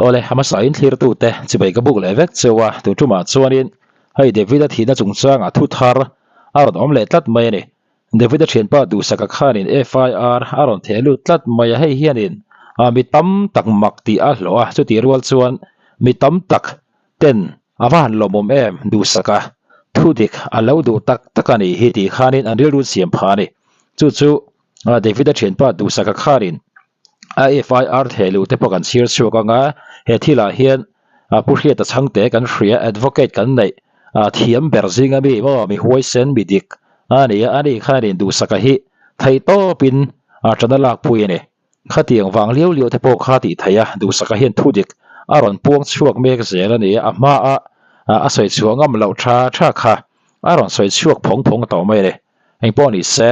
Awle, a hmasa in thlirtute chibai ka buk leh vek cheu a, tu tumah chuanin hei David-a thihna chungchangah thu thar a rawn awm leh tlat mai a ni. David-a thianpa Duhsaka khanin FIR a rawn theh lut tlat mai a, hei hianin mi tam tak mak tih a hlawh a, chutih rual chuan mi tam tak ten a va han lawmawm em Duhsaka thu dik a lo duh tak tak a nih hi tih khanin an rilru siam phah a ni. Chu chu David-a thianpa Duhsaka khanin a FIR theh luh te pawh kan chhir chhuak ang a, he thilah hian Pu Hriata Chhangte kan hria, advocate kan neih thiam ber zinga mi maw mi huaisen mi dik a ni a, ani khanin duhsaka hi theih tawpin tana lakpui a ni. Khatiang vang liau liau te pawh kha tih theih a, duhsaka hian thu dik a rawn puang chhuak mek zel a ni a, a hmaa a sawi chhuah ngam loh tha tha kha a rawn sawi chhuak phawng phawng tawh mai a ni. Engpawh ni se.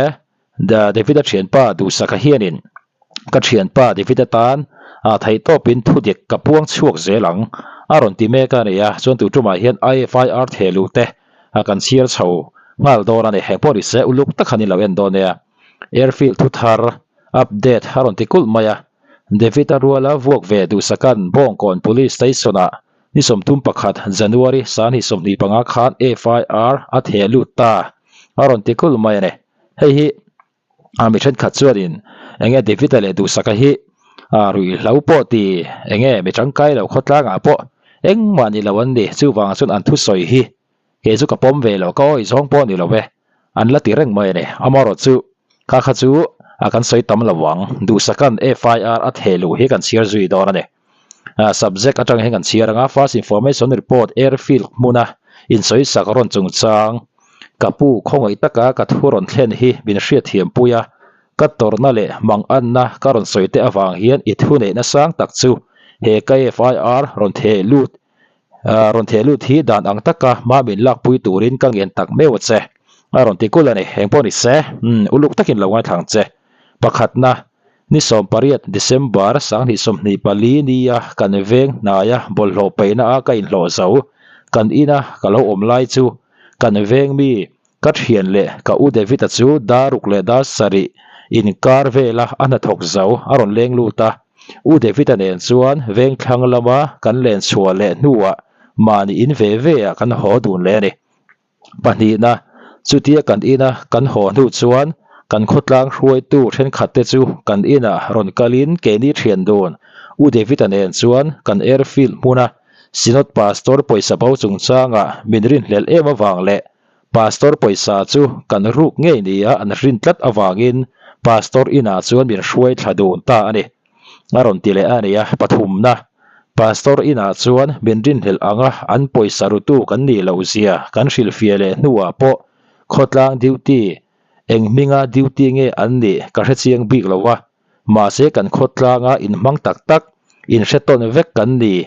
David-a thianpa Duhsaka hianin, Ka thianpa David-a tan theihtawpin thudik ka puang chhuak zel ang, a rawn ti mek a ni a, chuan tu tumah hian IFIR thehluh te kan chhiar chho nghal dawn a ni. Heng pawh ni se uluk tak han in lo en dawn nia. Airfield thuthar update a rawn ti kulh mai a, David-a ruala vuak ve Duhsaka'n Bawngkawn Police Station-ah ni 31 January 2025 khan FIR a thehlut ta a rawn ti kulh mai a ni. Hei hi a mi thenkhat chuanin enge David-a leh Duhsaka hi a ruihhlo pawh ti enge mi tangkai lo khawtlangah pawh engmah ni lo an ni. Chuvangah chuan an thusawi hi kei chu ka pawm ve lo, ka awih zawng pawh ni lo e, an la ti reng mai a ni. Amaherawh chu kha kha chu a kan sawi tam lo ang. Duhsaka'n FIR a theh luh hi kan chhiar zui dawn a ni. Subject atang hian kan chhiar ang a, First Information Report Airfield hmuna insawisak rawn chungchang ka pu khawngaih taka ka thu rawn thlen hi min hriatthiam pui a, ka tawrhna leh manganna ka rawn sawi te avang hian i thu neihna sang tak chu he ka FIR rawn theh lut rawn theh lut hi dan ang taka hma min lakpui turin ka ngen tak meuh a che a rawn ti kulh a ni. Engpawh ni se, uluk takin lo ngaithla ang che. Pakhatna, ni 18 December 2024 nia kan veng hnaia bawlhhlawh peihna a ka inhlawh zo, kan ina ka lo awm lai chu kan veng mi ka thian leh ka u David-a chu daruk leh dar sarih inkar vela a hnathawk zo a rawn leng lut a. U David-a nen chuan veng thlang lama kan len chhuah leh hnuah mahni in ve ve ah kan haw dun leh a ni. Pahnihna, chutia kan ina kan haw hnu chuan kan khawtlang hruaitu thenkhatte chu kan inah rawn kalin keini thian dun U David-a nen chuan kan airfield hmuna Synod Pastor pawisa bo chungchangah min rinhlelh em avang leh Pastor pawisa chu kan ruk ngei nia an rin tlat avangin Pastor inah chuan min hruai thla dun ta a ni. A rawn ti leh a ni a, pathumna, Pastor inah chuan min rinhlelh anga an pawisa rutu kan nih loh zia kan hrilhfiah leh hnuah pawh khawtlang duty eng hminga duty nge an nih ka hrechiang bik lo a, mahse kan khawtlanga inhmang tak tak, inhretawn vek kan ni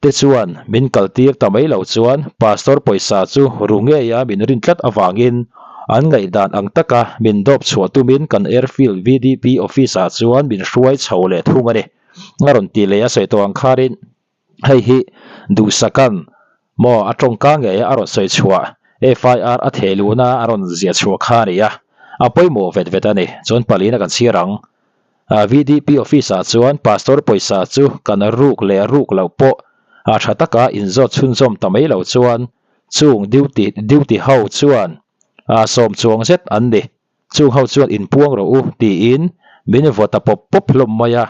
te chuan min kaltir ta mai lo chuan Pastor pawisa chu ru ngeia min rin tlat avangin an ngaihdan ang taka min dawp chhuah tumin kan Airfield VDP office ah chuan min hruai chho leh thung a ni. A rawn ti leh a sawi tawh ang kharin hei hi Duhsaka'n maw a tawngka ngei a rawn sawi chhuah FIR a theh luhna a rawn ziah chhuah kha a ni a, a pawimawh vet vet a ni. Chuan palina kan chhiar ang. VDP office ah chuan Pastor pawisa chu kan ruk leh ruk loh pawh a tha taka inzawt chhunzawm ta mai lo chuan chung duty duty ho chuan sawm chuang zet an ni. Chung ho chuan inpuang rawh u tiin min vaw ta pawp pawp hlawm mai a,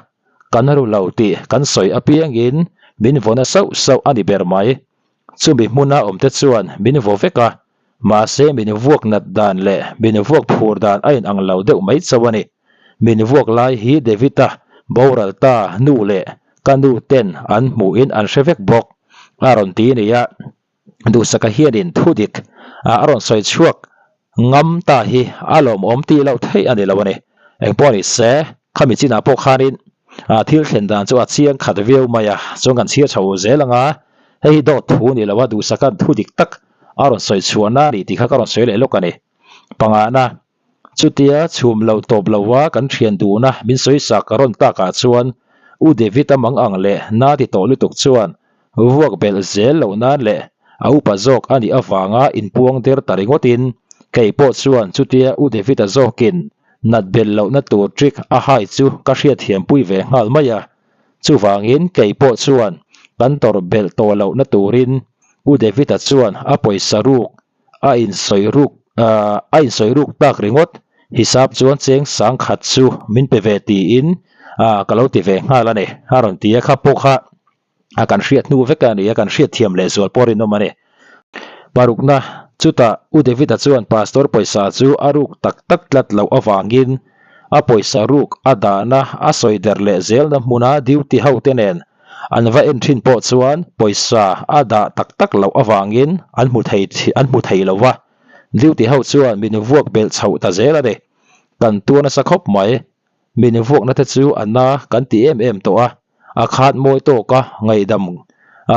kan ru lo tih kan sawi apiangin min vaw na sauh sauh a ni ber mai. Chumi hmuna awmte chuan min vaw vek a, mahse min vuak nat dan leh min vuak phur dan a inang lo deuh mai chauh a ni. Min vuak lai hi David-a boral ta nu leh ka nu ten an hmuhin an hre vek bawk a rawn ti nia. Duhsaka hianin thudik a rawn sawi chhuak ngam ta hi a lawmawm tih loh theih a ni lo a ni. Engpawh ni se, khami chinah pawh khanin thil thlen dan chu a chiang khat viau mai a, chuan kan chhiar chho zel ang a, hei hi dawt thu ni lo a, Duhsaka'n thudik tak a rawn sawi chhuahna a ni tih kha ka rawn sawi leh lawk a ni. Pangana, chutia chhum lo tawp lova kan thian duhna min sawi sak a rawn takah chuan U David-a mang ang leh na ti tawh lutuk chuan Vuak belh zel loh nan leh a upa zawk a nih avanga inpuang der ta ringawtin kei pawh chuan chutia U David-a zawkin nat belh lohna tur trick a hai chu ka hriatthiampui ve nghal mai a. Chuvangin kei pawh chuan Kan tawrh belh tawh lohna turin U David-a chuan a pawisa ruk a insawi ruk a insawi ruk tak ringawt hisap chuan cheng sang khat chu min pe ve tiin ka lo ti ve nghal a ni a rawn ti a, kha pawh kha a kan hriat hnu vek a ni a, kan hriat thiam leh zual pawh rinawm a ni. Parukna, chutah U David-a chuan Pastor pawisa chu a ruk tak tak tlat loh avangin a pawisa ruk a dahna a sawi der leh zelna hmuna duty hote nen an va en thin pawh chuan pawisa a dah tak tak loh avangin an hmu thei an hmu thei lo va, duty ho chuan min vuak belh chhoh ta zel a ni. Kan tuar nasa khawp mai. Min vuakna te chu a na kan ti em em tawh a, a khat mawi tawk a, ngaihdam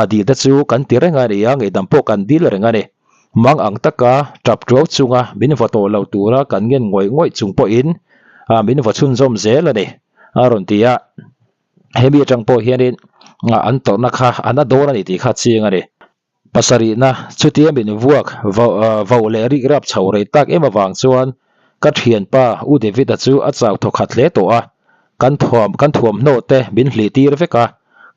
dil te chu kan ti reng a ni a, ngaihdam pawh kan dil reng a ni. Mang ang taka tap tuau chunga min vaw tawh lo tura kan ngen ngawih ngawih chung pawhin min vaw chhunzawm zel a ni, a rawn ti a. Hemi atang pawh hianin an tawrhna kha a na dawn a ni tih kha chiang a ni. Pasarihna, chutia min vuak vauh leh rik rap chho rei tak em avang chuan ka thianpa U David-a chu a chau thawkhat hle tawh a, kan thuam kan thuamhnaw te min hlih tir vek a,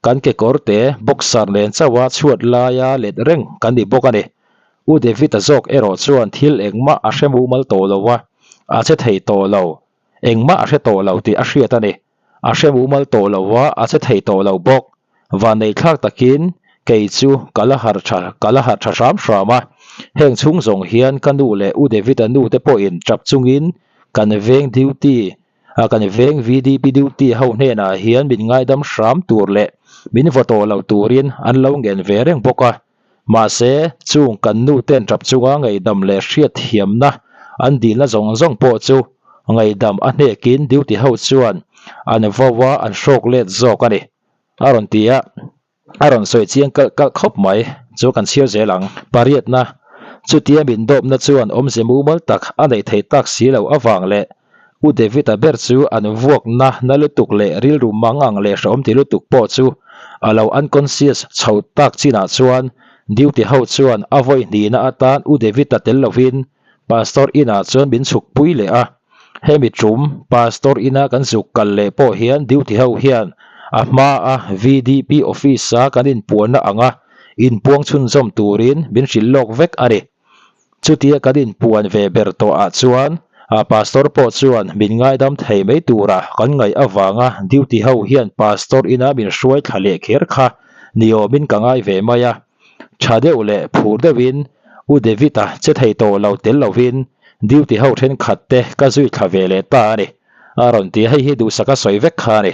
kan kekawr te boxer nen chauha chhuat laia let reng kan ni bawk a ni. U David-a zawk erawh chuan thil engmah a hre mumal tawh lo a, a che thei tawh lo, engmah a hre tawh lo tih a hriat a ni. A hre mumal tawh lo a, a che thei tawh lo bawk. Vanneithlak takin kei chu ka la harh tha ka la harh tha hram hram a. Heng chhung zawng hian ka nu leh U David-a nu te pawhin tap chungin kan veng duty kan veng VDP duty ho hnenah hian min ngaidam hram tur leh min vaw tawh lo turin an lo ngen ve reng bawk a. Mahse, chung kan nu ten tap chunga ngaihdam leh hriatthiamna an dilna zawng zawng pawh chu ngaihdam a hnekin duty ho chuan an vo a, an hrawk let zawk a ni, a rawn ti a. A rawn sawi chiang kalh kalh khawp mai chu kan chhiar zel ang. Pariatna, Chutia min dawpna chuan awmze mumal tak a neih theih tak si loh avang leh U David-a ber chu an vuakna na lutuk leh rilru mang ang leh hrehawm ti lutuk pawh chu a lo unconscious chho tak chinah chuan duty ho chuan a vawi hnihna atan U David-a tel lovin Pastor inah chuan min chhuk pui leh a. Hemi tum Pastor ina kan zuk kal leh pawh hian duty ho hian a hmaa VDP office-a kan inpuanna anga inpuang chhunzawm turin min hrilh lawk vek a ni. Chutia kan inpuan ve ber tawh ah chuan Pastor pawh chuan min ngaidam thei mai tura kan ngaih avanga duty ho hian Pastor ina min hruai thla leh kher kha niawmin ka ngai ve mai a. Tha deuh leh phur deuhin U David-a che thei tawh lo tel lovin duty ho thenkhat te ka zui thla ve leh ta a ni. A rawn ti a, hei hi duhsaka sawi vek kha a ni.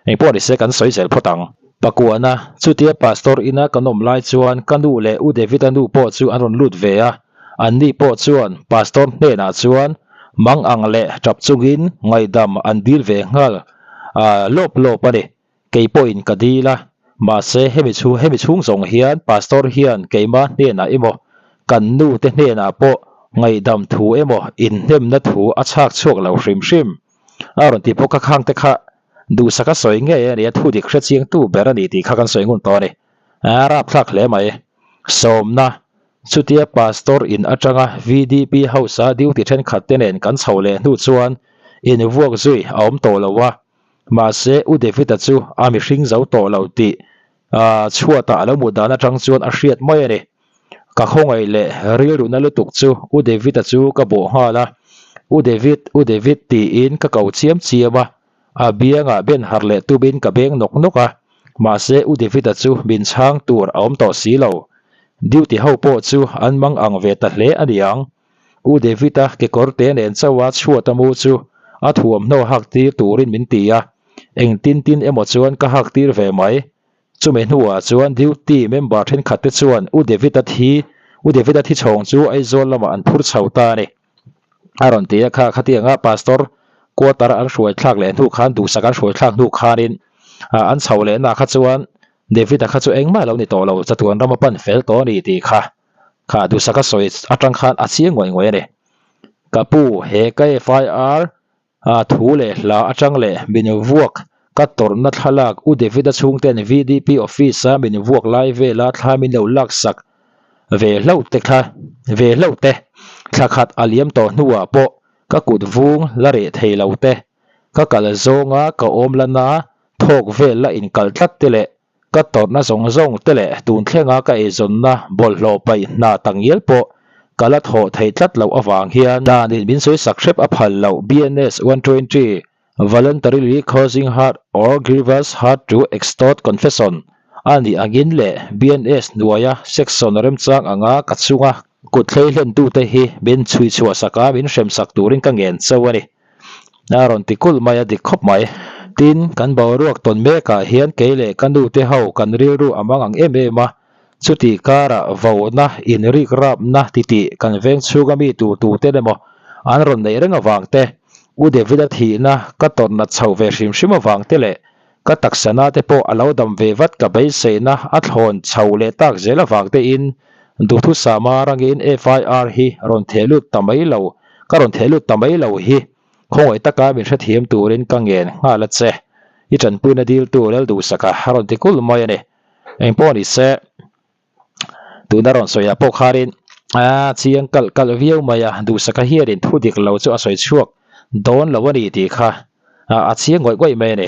Engpawh ni se kan sawi zel phawt ang. Pakuana, chutia Pastor ina kan awm lai chuan ka nu leh U David-a nu pawh chu an rawn lut ve a, anni pawh chuan Pastor hnenah chuan mang ang leh tap chungin ngaihdam an dil ve nghal lawp lawp a ni. Kei pawhin ka dil a, mahse hemi chhung hemi chhung zawng hian Pastor hian keimah hnenah emaw kan nu te hnenah pawh ngaihdam thu emaw inhnemna thu a chhak chhuak lo hrim hrim. A rawn ti bawk a khang te kha duhsak a sawi ngei a ni a, thu dik hre chiang tu ber a ni tih kha kan sawi ngun tawh a ni. A rapthlak hle mai. Sawmna, Chutia Pastor in atanga VDP House a duty thenkhat te nen kan chho leh hnu chuan invuak zui a awm tawh lo a, mahse U David-a chu a mihring zo tawh lo tih chhuatah a lo mut dan atang chuan a hriat mai a ni. Ka khawngaih leh rilruna lutuk chu U David-a chu ka bawh nghal a, U David, U David tiin ka ko chiam chiam a, a biangah ben harh leh tumin ka beng nawk nawk a, mahse U David-a chu min chhang tur a awm tawh si lo. Duty ho pawh chu an mang ang ve ta hle a niang. U David-a kekawr te nen chauha chhuat a mu chu a thuamhnaw hak tir turin min ti a, engtin tin emaw chuan ka hak tir ve mai. Chumi hnuah chuan duty member thenkhat te chuan U David-a thi U David-a thi chhawng chu Aizawl lamah an phur chho ta a ni. A rawn ti a, kha khatianga Pastor quarter an hruai thlak leh hnu khan duhsak an hruai thlak hnu khanin an chho lehna kha chuan David-a kha chu engmah lo ni tawh lo, chatuan rama pan fel tawh a ni tih kha. Kha duhsaka sawi atang khan a chiang ngawih ngawih a ni. Ka pu, he ka FIR a thu leh hla atang leh min vuak ka tawrhna thlalak U David-a chhungten VDP office-a min vuak lai vela thla min lo laksak ve hlauh te kha ve hlauh te thla khat a liam tawh hnuah pawh ka kut vung la reh thei lo te ka kal zawnga ka awm lana thawk vel la inkal tlat te leh. Ka tawrhna zawng zawng te leh tun thlenga ka eizawnna bawlhhlawh paih hna tak ngial pawh ka la thawh theih tlat loh avang hian danin min sawisak hrep a phal loh BNS 120 Voluntarily causing hurt or grievous hurt to extort confession a nih angin leh BNS hnuaia section remchang anga ka chunga kut thlei hlentute hi min chhui chhuahsak a min hremsak turin ka ngen chauh a ni. A rawn ti kulh mai a dik khawp mai. Tin, kan boruak tawn mekah hian kei leh ka nu te ho kan rilru a mang ang em em a, chuti karah vohna, inrik rapna titih kan veng chhunga mi tur tu ten emaw an rawn neih reng avang te, U David-a thihna ka tawrh nat chhoh ve hrim hrim avang te leh ka taksana te pawh a lo dam ve vat ka beiseina a thlawn chho leh tak zel avang tein duhthusama rangin FIR hi rawn theh lut ta mai lo ka rawn theh lut ta mai lo hi khawngaih taka min hrethiam turin ka ngen nghal a che i tanpuina diltu Lalduhsaka a rawn ti kulh mai a ni engpawh ni se. Tuna rawn sawi ah pawh khanin a chiang kalh kalh viau mai a, Duhsaka hianin thu dik lo chu a sawi chhuak dawn lo a ni tih kha a chiang ngawih ngawih mai a ni.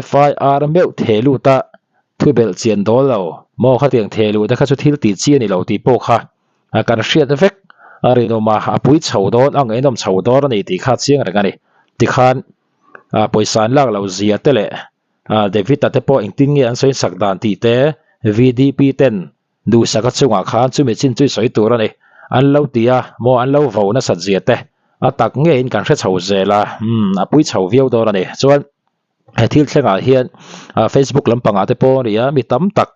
FIR meuh theh lut a thu belh chian dawl lo maw khatiang theh luh te kha chu thil tih chi a ni lo tih pawh kha kan hriat vek a rinawm a, a pui chho dawn a ngaihnawm chho dawn a ni tih kha a chiang reng a ni. Tikhan pawisa an lak loh zia te leh David-a te pawh engtin nge an sawi sak dan tih te VDP ten duhsaka chungah khan chumi chin chu i sawi tur a ni. An lo ti a, maw an lo vo nasat zia te a tak ngeiin kan hre chho zel a, umm a pui chho viau dawn a ni. Chuan he thil thlengah hian Facebook lampangah te pawh a ni a, mi tam tak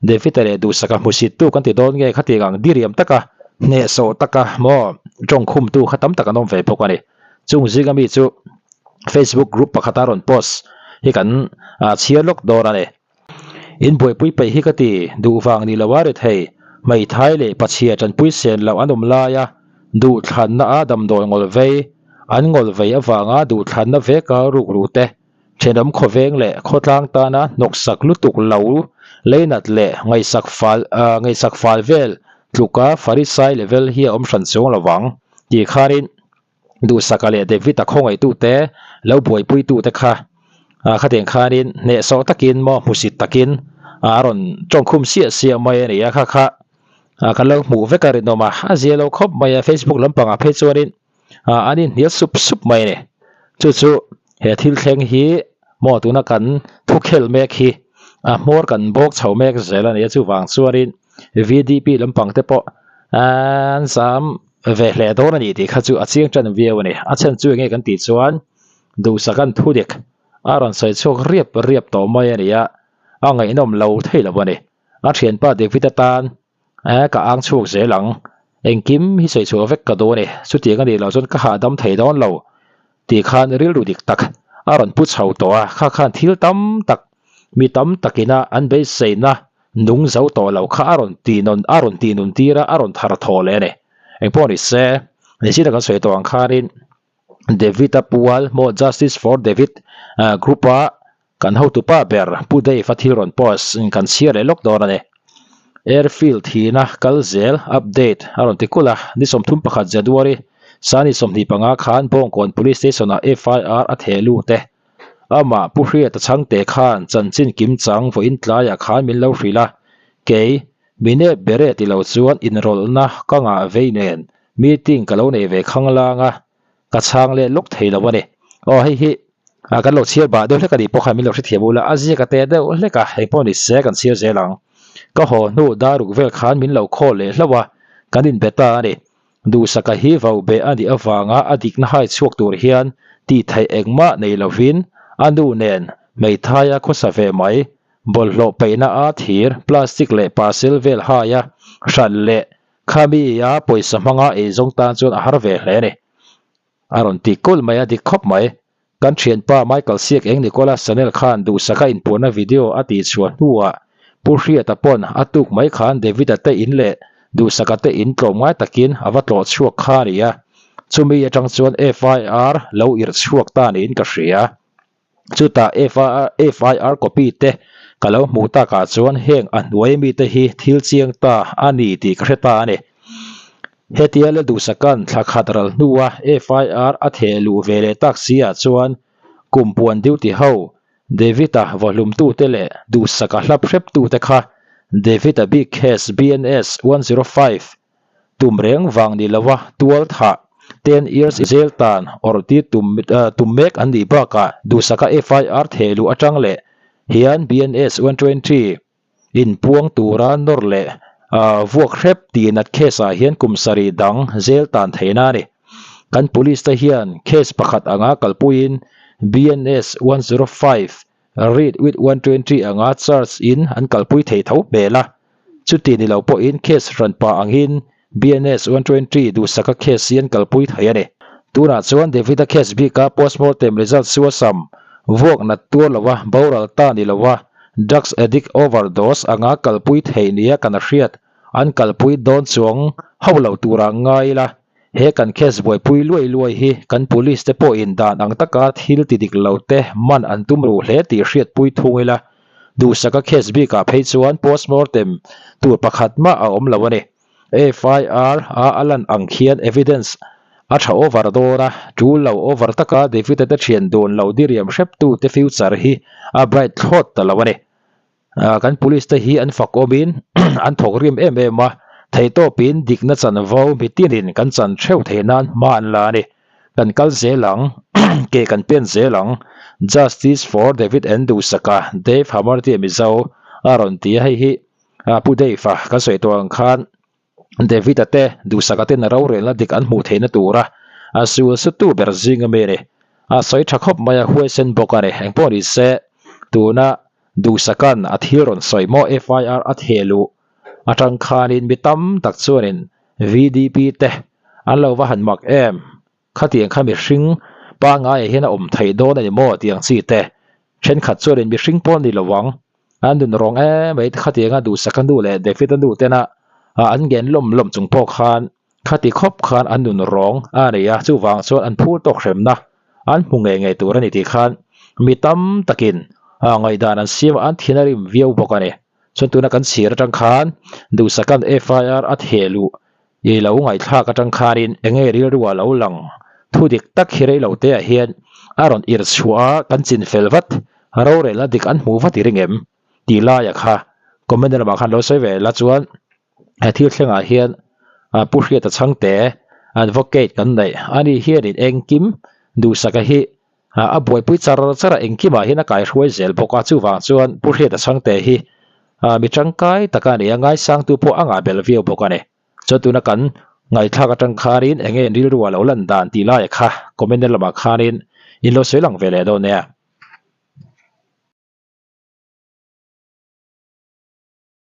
David-a leh duhsaka hmusit tu kan ti dawn nge khatiang ang diriam taka hnehsawh taka maw tawngkhumtu kha tam tak an awm ve bawk a ni. Chung zinga mi chu Facebook group pakhata rawn post hi kan chhiar lawk dawn a ni. In buaipui peih hi ka ti duh vang ni lo a ri thei. Hmeithai leh pachhia tanpui sen loh an awm laia duhthlanna a damdawi ngawl vei an ngawl vei avanga duhthlanna veka rukru te thenawm khawveng leh khawtlang tana hnawksak lutuk lo leinat leh ngaihsak fal ngaihsak fal vel tluka Farisai level hi a awm hran chuang lo vang tih khanin Duhsaka leh David-a khawngaihtute lo buaipuitute kha khatiang khanin hnehsawh takin maw hmusit takin a rawn tawngkhum siah siah mai a ni a, kha kha kan lo hmuh vek a rinawm a, a zia lo khawp mai a, Facebook lampangah phei chuanin an inhnial sup sup mai a ni. Chu chu he thil thleng hi maw tuna kan thukhelh mek hi a hmawr kan bawk chho mek zel a ni a, chuvang chuanin VDP lampang te pawh an zam ve hle dawn a ni tih kha chu a chiang tan viau a ni. A chhan chu enge kan tih chuan duhsakan thu dik a rawn sawi chhuak riap riap tawh mai a ni a, a ngaihnawm lo thei lo a ni. A thianpa David atan ka ang chhuak zel ang, engkim hi sawi chhuah vek ka duh a ni, chutiang a nih loh chuan ka hahdam thei dawn lo tih khan rilru dik tak a rawn pu chho tawh a, kha khan thil tam tak mi tam takina an beiseina nung zo tawh lo kha a rawn tih nawn a rawn tih nun tir a, a rawn thar thaw leh a ni. Engpawh ni se, nichina kan sawi tawh ang khanin David-a pual maw Justice for David group-a kan hotupa ber Pu Dave-a thil rawn post kan chhiar leh lawk dawn a ni. Airfield thihna kal zel update a rawn ti kulh a, ni 31 January sani 25 khan Bawngkawn Police Station-ah FIR a theh lut e. Amah Pu Hriata chhangte khan chanchin kim chang vawiin tlaiah khan min lo hrilh a, kei, mine bere ti lo chuan inrawlhna ka ngah vei nen meeting ka lo nei ve khanglang a, ka chhang leh lawk thei lo a ni. Aw hei hi kan lo chhiar bah deuh hlek a nih pawh khan min lo hrethiam ula, a ziak a te deuh hlek a, engpawh ni se kan chhiar zel ang. Ka haw hnu daruk vel khan min lo khawl leh hlauh a, kan inbe ta a ni. Duhsaka hi vau beh a nih avanga a dikna hai chhuak tur hian tih theih engmah nei lovin a nu nen hmeithaia khawsa ve mai, bawlhhlawh peihna a thir, plastic leh parcel vel haia hran leh khami a pawisa hmanga eizawng tan chuan a har ve hle a ni. A rawn ti kulh mai a dik khawp mai. Kan thianpa Michael Siak eng Nicola Chanel khan duhsaka inpuanna video a tihchhuah hnuah Pu Hriata pawn a tuk mai khan David-a te in leh Duhsaka te in tlawmngai takin a va tlawh chhuak kha a ni a, chumi atang chuan FIR lo irh chhuak ta niin ka hria. Chutah FIR copy te ka lo hmuh takah chuan heng a hnuai mite hi thil chiang ta a ni tih ka hre ta a ni. Hetia la duhsakan thla khat ral hnua FIR a theh luh ve leh tak si ah chuan kum puan duty ho David-a vawhlumtute leh duhsaka hlap hreptute kha David-a bik case BNS 105 tum reng vang ni loa tual thah 10 years jail tan awrh tir tum tum mek an nih bakah duhsaka FIR thehluh atang leh hian BNS 120 Inpuang tura nawr leh vuak hrep tih nat case ah hian kum sarih dang zel tan theihna a ni. Kan police te hian case pakhat anga kalpuiin BNS 105 read with 120 anga charge in an kalpui thei tho hmel a. Chuti ni lo pawhin case hran pah angin BNS 120 duhsaka case hi an kalpui thei a ni. Tunah chuan David-a case bika postmortem result suasam vuak nat tuar lova boral ta ni lova drugs addict overdose anga kalpui theih nia kan hriat an kalpui dawn chuang ho lo tura ngai ila. He kan case buaipui luai luai hi kan police te pawhin dan ang taka thil ti dik lo te man an tum ruh hle tih hriatpui thung ila. Duhsaka case bikah phei chuan postmortem tur pakhat mah a awm lo a ni. FIR a a lan ang khian evidence a tha over dawn a, tul lo over taka David-a te thian dun lo diriam hreptu te future hi a bright thlawt ta lo a ni. Kan police te hi an fak awmin an thawk rim em em a, theihtawpin dikna chanvo mitinin kan chan theuh theih nan hma an la a ni. Kan kal zel ang, ke kan pen zel ang, Justice for David and Duhsaka, Dave Hamartia Mizo a rawn ti a, hei hi Pu Dave-a kan sawi tawh ang khan David-a te Duhsaka ten rorelna dik an hmuh theihna tura a sul sutu ber zing ami a ni. A sawi tha khawp mai a, huaisen bawk a ni. Engpawh ni se, tuna Duhsaka'n a thil rawn sawi maw FIR a theh luh atang khanin mi tam tak chuanin VDP te an lo va han mak em? Khatiang kha mihring pangaiah hian a awm theih dawn a ni maw tih ang chi te thenkhat chuanin mihring pawh ni lo ang. An nun rawng em mai khatianga Duhsaka nu leh David-a nu tena an ngen lawm lawm chung pawh khan khati khawp khan an nun rawng a ni a, chuvang chuan an phur tawk hremna an hmu ngei ngei tur a ni tih khan mi tam takin ngaihdan an siam a, an thin a rim viau bawk a ni. Chuan tuna kan chhir atang khan Duhsaka'n FIR a theh luh I lo ngaihthlak atang khanin enge rilru a lo lang thu dik tak hi rei lo te ah hian a rawn irh chhuah a kan chin fel vat rorelna dik an hmuh vat i ring em tih laia kha comment lamah khan lo sawi ve la chuan he thil thlengah hian Pu Hriata Chhangte advocate kan neih ani hianin engkim duhsaka hi a buaipui char char a engkimah hian a kaihruai zel bawk a chuvang chuan Pu Hriata Chhangte hi mi tangkai tak a ni a ngaisangtu pawh a ngah bel viau bawk a ni. Chuan tuna kan ngaihthlak atang khanin enge in rilru a lo lan dan tih laia kha comment lamah khanin in lo sawi lang ve leh dawn nia.